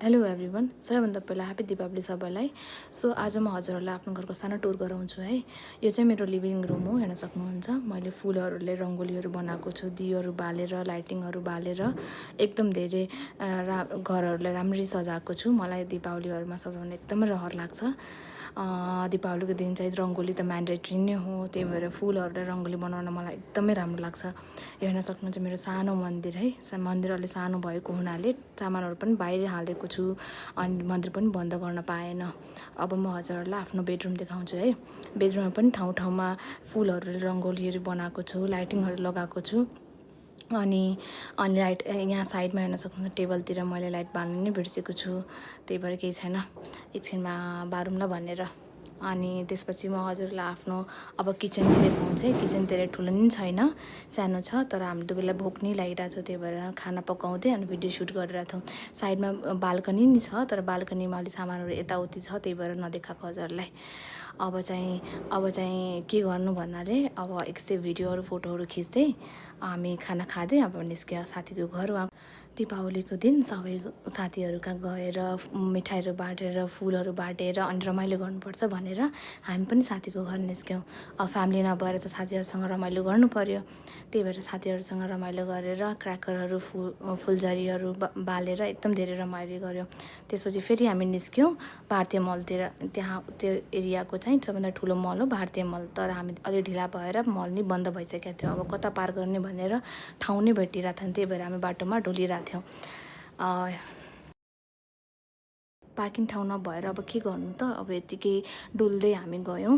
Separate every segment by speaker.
Speaker 1: Hello everyone, सबैभन्दा पहिला happy Deepawali सबैलाई। सो आज म हजुरहरूलाई आफ्नो घरको सानो टुर गराउँछु है। यो चाहिँ मेरो लिभिङ रुम हो, हेर्न सक्नुहुन्छ। मैले फुलहरूले रङ्गोलीहरू बनाएको छु, दियोहरू बालेर, लाइटिङहरू बालेर एकदम धेरै घरहरूलाई राम्ररी सजाएको छु। मलाई दीपावलीहरूमा सजाउन एकदमै रहर लाग्छ। दीपावलीको दिन चाहिँ रङ्गोली त म्यान्डेटरी नै हो, त्यही भएर फुलहरूले रङ्गोली बनाउन मलाई एकदमै राम्रो लाग्छ। यो हेर्न सक्नुहुन्छ मेरो सानो मन्दिर है। मन्दिर अलि सानो भएको हुनाले सामानहरू पनि बाहिर हालेको छु अनि मन्दिर पनि बन्द गर्न पाएन। अब म हजुरहरूलाई आफ्नो बेडरुम देखाउँछु है। बेडरुममा पनि ठाउँ ठाउँमा फुलहरूले रङ्गोलीहरू बनाएको छु, लाइटिङहरू लगाएको छु। अनि लाइट यहाँ साइडमा हेर्न सक्नुहुन्छ, टेबलतिर मैले लाइट बाल्नु नै बिर्सेको छु, त्यही भएर केही छैन, एकछिनमा बारौँला भनेर। अनि त्यसपछि म हजुरलाई आफ्नो अब किचन देखाउँछु है। किचन धेरै ठुलो पनि छैन, सानो छ, तर हामी दुई बेला भोक नै लागिरहेको थियो, त्यही भएर खाना पकाउँदै अनि भिडियो सुट गरिरहेको थियौँ। साइडमा बाल्कनी नि छ, तर बाल्कनीमा अलि सामानहरू यताउति छ, त्यही भएर नदेखाएको हजुरलाई। अब चाहिँ के गर्नु भन्नाले अब यस्तै भिडियोहरू फोटोहरू खिच्दै हामी खाना खाँदै अब निस्क्यो साथीको घर। उहाँ दीपावलीको दिन सबै साथीहरू कहाँ गएर मिठाईहरू बाँडेर फुलहरू बाँडेर अनि रमाइलो गर्नुपर्छ भनेर हामी पनि साथीको घर निस्क्यौँ। अब फ्यामिली नभएर त साथीहरूसँग रमाइलो गर्नु पर्यो, त्यही भएर साथीहरूसँग रमाइलो गरेर क्र्याकरहरू फुलझरीहरू बालेर एकदम धेरै रमाइलो गऱ्यौँ। त्यसपछि फेरि हामी निस्क्यौँ भारतीय मलतिर। त्यहाँ त्यो एरियाको चाहिँ सबभन्दा ठुलो मल हो भारतीय मल, तर हामी अलि ढिला भएर मल नि बन्द भइसकेको थियो। अब कता पार गर्ने भनेर ठाउँ नै भेटिरहेको थिएन, त्यही भएर हामी बाटोमा डुलिरहेको थियौँ। पार्किङ ठाउँ नभएर अब के गर्नु त, अब यत्तिकै डुल्दै हामी गयौँ।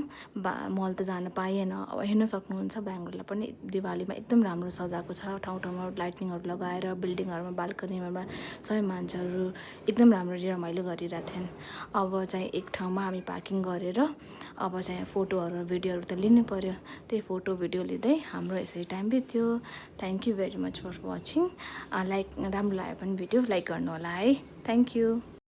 Speaker 1: मल त जान पाइएन। अब हेर्न सक्नुहुन्छ बेङ्गलोरलाई पनि दिवालीमा एकदम राम्रो सजाएको छ, ठाउँ ठाउँमा लाइटिङहरू लगाएर बिल्डिङहरूमा बाल्कनीमा सबै मान्छेहरू एकदम राम्ररी रमाइलो गरिरहेको थियौँ। अब चाहिँ एक ठाउँमा हामी पार्किङ गरेर अब चाहिँ फोटोहरू भिडियोहरू त लिनु पर्यो, त्यही फोटो भिडियो लिँदै हाम्रो यसरी टाइम बित्यो। Thank you very much for watching. राम्रो लाग्यो भने भिडियो लाइक गर्नु होला है। Thank you.